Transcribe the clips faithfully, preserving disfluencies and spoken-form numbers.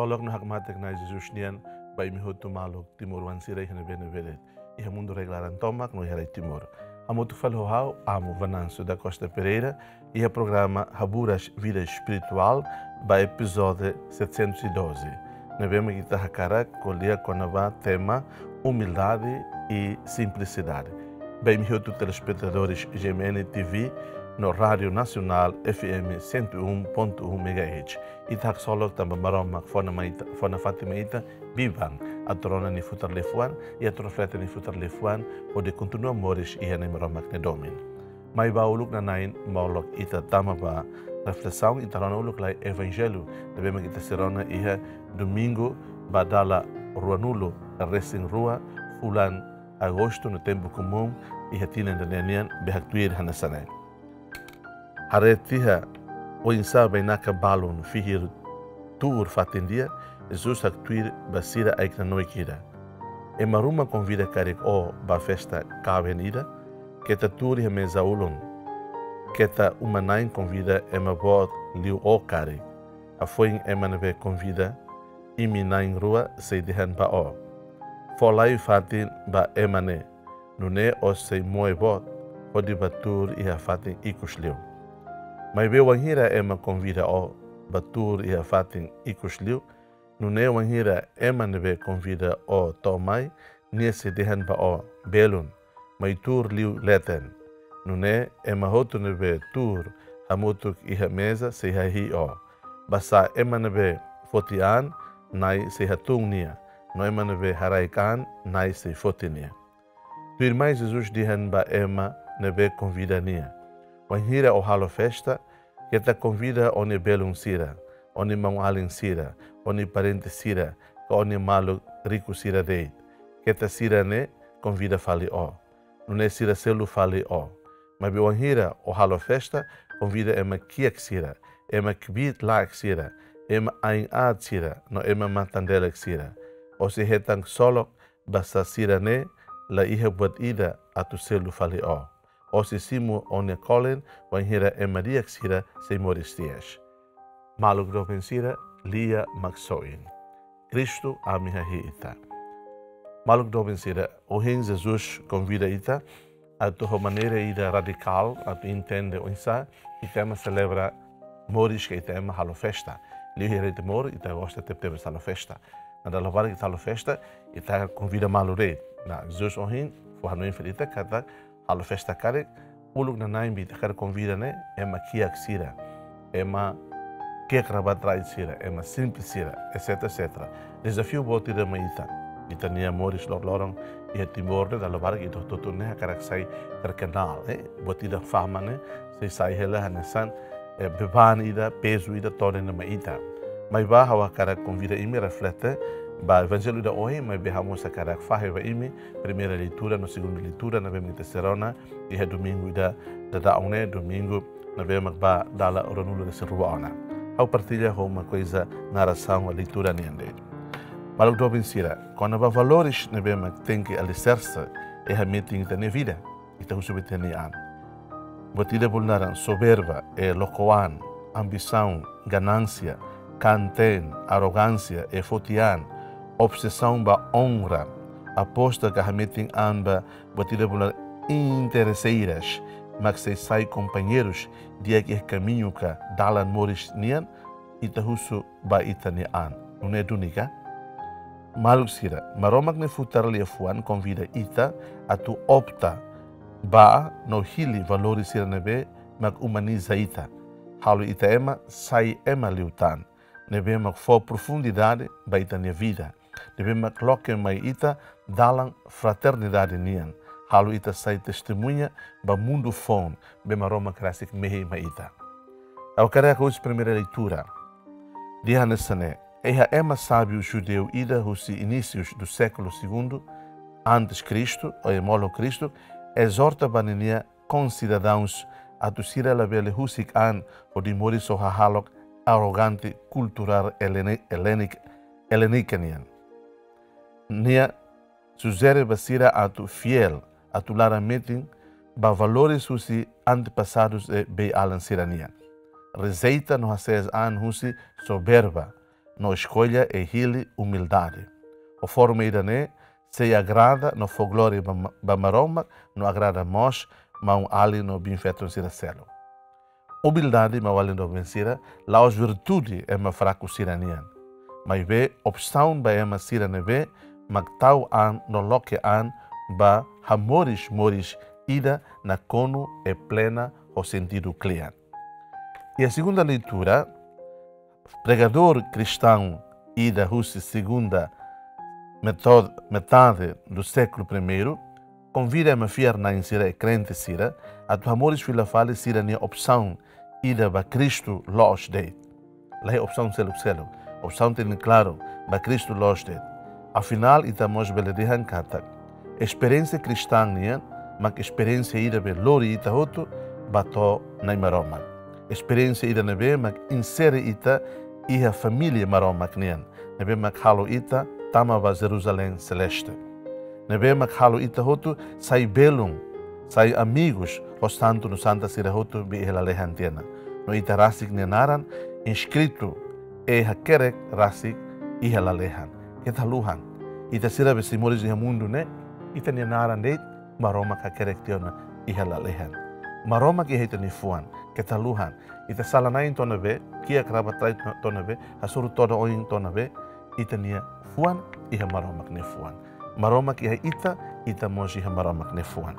Ksolok no hakmatek Na'i Jesus nian ba imi hotu maluk timoroan sira iha ne'ebé-ne'ebé de'it, iha mundu rai-laran tomak no iha rai Timor. Hamutuk fali ho ha'u, Amu Venâncio da Costa Pereira, iha programa Haburas Vida Espiritual, ba epizódiu setecentos e doze. Ne'ebé mak ita hakarak ko'alia kona-ba tema umildade e simplicidade. Ba imi hotu telespetadores G M N T V no Rádio Nacional F M cento e um ponto um megahertz. Ita haksolok tanba Maromak fó ona mai ita, fó ona fatin mai ita biban atu rona nia futar liafuan, i atu reflete nia futar liafuan, hodi kontinua moris iha Nai Maromak nia domin. Mai ba uluk nanain molok ita tama ba reflesaun, ita rona uluk lai Evanjellu ne'ebé mak ita sei rona iha domingu ba dala ruanulu resin rua fulan agostu no tempu komún iha tinan ida-ne'e nian, be haktuir hanesan ne'e. Haree tiha oinsá bainaka balun fihir tuur fatin di'ak, Jesus haktuir ba sira ai-knanoik ida: Ema ruma konvida karik ó ba festa kaben ida? Keta tuur iha meza ulun. Keta uma-na'in konvida ema boot liu ó karik. Hafoin ema ne'ebé konvida, imi na'in-rua sei dehan ba ó: Fó lai fatin ba ema ne'e, nune'e ó sei moe boot hodi bá tuur iha fatin ikus liu. Maibé wainhira ema konvida ó bá tuur iha fatin ikus liu, nune'e wainhira ema ne'ebé konvida ó to'o mai, nia sei dehan ba ó: Belun, mai tuur liu leten. Nune'e ema hotu ne'ebé tuur hamutuk iha meza sei hahi'i ó. Basá ema ne'ebé foti an, Nai sei hatún nia, no ema ne'ebé haraik an, Nai sei foti nia. Tuirmai Jesus dehan ba ema ne'ebé konvida nia: Wainhira ó halo festa, keta konvida ó-nia belun sira, ó-nia maun-alin sira, ó-nia parente sira, ka ó-nia maluk riku sira de'it. Keta sira-ne'e konvida fali ó, nune'e sira selu fali ó. Maibé wainhira ó halo festa, konvida ema kiak sira, ema kbiit-laek sira, ema ain-aat sira, no ema matan-delek sira. Ó sei hetan ksolok, basá sira-ne'e la iha buat ida atu selu fali ó. Ó sei simu ó-nia kolen, wainhira ema di'ak sira sei moris-ti'as. Maluk doben sira, lia maksoin. Kristu, ami hahi'i ita. Maluk doben sira, ohin Jesus konvida ita atu ho maneira ida radikál atu entende oinsá ita ema selebra moris ka ita ema halo festa. Liuliu iha rai Timor, ita gosta tebetebes halo festa. Ne'e dala barak ita halo festa, ita konvida malu de'it. Nah, Jesus ohin fó hanoin fali ita katak halo festa karik, uluk nanain be ita hakarak konvida ne'e ema kiak sira, ema kiak rabat rai sira, ema simples sira, et cetera, et cetera. Dezafiu boot ida mai ita. Ita-nia moris loroloron iha Timor ne'e dala barak ita hotu-hotu ne'e hakarak sai terkenal, eh, buat ida fama ne'e sei sai hela hanesan, eh, beban ida, pezu ida todan ida mai ita. Maibé ha'u hakarak konvida imi reflete ba Evanjellu ida ohin, maibé ha'u mós hakarak fahe ba imi primeira leitura no segunda leitura ne'ebé mak ita sei rona iha domingu ida daudaun ne'e, domingu ne'ebé mak ba dala ruanulu resin rua ona. Ha'u partilla ho uma koiza narasaun ba leitura nian de'it. Maluk doben sira, kona-ba valores ne'ebé mak tenke aliserse iha metin ita-nia vida, ita husu ba ita-nia an. Buat ida bolu naran soberba, eh, loko an, ambisaun, ganánsia, kaan-teen, arrogánsia, eh, foti an, obsesaun ba onra, aposta ka hametin an ba buat ida bolu intereseiras, mak sei sai kompañeirus di'ak iha kamiñu ka dalan moris nian, ita husu ba ita-nia an. Nune'e duni ka? Maluk sira, Maromak nia futar liafuan konvida ita atu opta ba no hili valores sira ne'ebé mak umaniza ita, halo ita ema sai ema liután, ne'ebé mak fó profundidade ba ita-nia vida, ne'ebé mak loke mai ita dalan fraternidade nian, halo ita sai testemuña ba mundu foun be Maromak rasik mehi mai ita. Ha'u hakarak husu primeira leitura. Dehan hanesan ne'e: Iha ema sábiu judeu ida husi inísius do século segundo antes Cristo, ou molok Kristu, ezorta ba ninia konsidadauns atu sira labele husik an hodi moris ho hahalok arrogante kultura helene-, helenik-, helénika nian. Nia sujere ba sira atu fiél, atu laran metin ba valores husi antepasadus be bei-alan sira-nian. Rejeita no hasees an husi soberba, no eskolla é hili umildade. Ho forma ida-ne'e, sei agrada no fó glória ba, ba Maromak, no agrada mós maun-alin no biin-feton sira seluk. Umildade, maun-alin doben sira, la'ós virtude ema fraku sira-nian. Maibé opsaun ba ema sira ne'ebé mak tau an no loke an ba hamoris moris ida nakonu i plena ho sentidu kle'an. Iha segunda leitura, pregadór kristaun ida husi segunda metod-, metade do século primeiro konvida ema fiar-na'in sira i krente sira atu hamoris fila fali sira-nia opsaun ida ba Kristu loos de'it. Laiha opsaun seluk-seluk. Opsaun tenke klaru, ba Kristu loos de'it. Afinál, ita mós bele dehan katak esperiénsia kristaun nian mak esperiénsia ida be lori ita hotu ba to'o Na'i Maromak. Esperiénsia ida ne'ebé mak insere ita iha família Maromak nian, ne'ebé mak halo ita tama ba Jerusalém Seleste, ne'ebé mak halo ita hotu sai belun, sai amigus ho santu no santa sira hotu be iha lalehan tiha ona. No ita rasik nia naran inskritu i hakerek rasik iha lalehan. Keta haluhan. Ita sira be sei moris iha mundu ne'e, ita-nia naran de'it Maromak hakerek tiha ona iha lalehan. Maromak iha ita-nia fuan. Keta haluhan. Ita sala-na'in tiha ona be, kiak raba trai tiha ona be, hasoru todan oin tiha ona be, ita-nia fuan iha Maromak nia fuan. Maromak iha ita, ita mós iha Maromak nia fuan.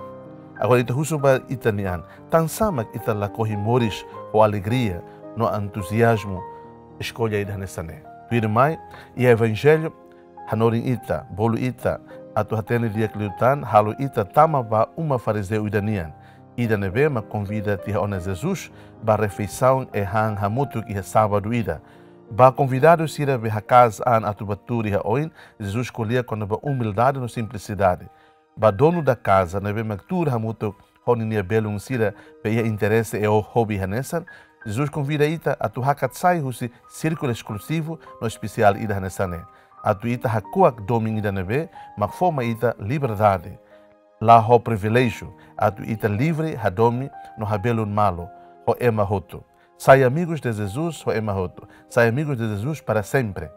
Agora ita husu ba ita-nia an, tansá mak ita lakohi moris ho alegria no entuziazmu eskolla ida hanesan ne'e? Tuirmai, iha Evanjellu hanorin ita, bolu ita atu hatene di'ak liután, halo ita tama ba uma farizeu ida nian, ida ne'ebé mak konvida tiha ona Jesus ba refeisaun i han hamutuk iha sábadu ida. Ba konvidadu sira be haka'as an atu bá tuur iha oin, Jesus ko'alia kona-ba umildade no simplisidade. Ba donu da kaza ne'ebé mak tuur hamutuk ho ninia belun sira be iha interese i ho-, hobi hanesan, Jesus konvida ita atu hakat sai husi sírkulu eskluzivu no espesiál ida hanesan ne'e, atu ita hakuak domin ida ne'ebé mak fó mai ita liberdade, la ho priviléjiu, atu ita livre hadomi no habelun malu ho ema hotu. Sai amigos de Jesus ho ema hotu. Sai amigos de Jesus para sempre.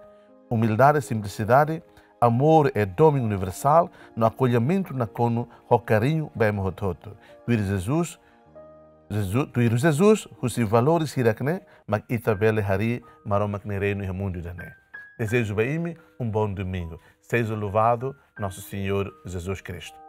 Umildade, simplisidade, amor i domin universál no akollimentu nakonu ho kariñu ba ema hotu-hotu. Tuir Jesus, Jesus, tuir Jesus, husi valores hirak-ne'e mak ita bele harii Maromak nia reinu iha mundu ida-ne'e. Dezeju ba imi um bom domingo. Seja louvado nosso Senhor Jesus Cristo.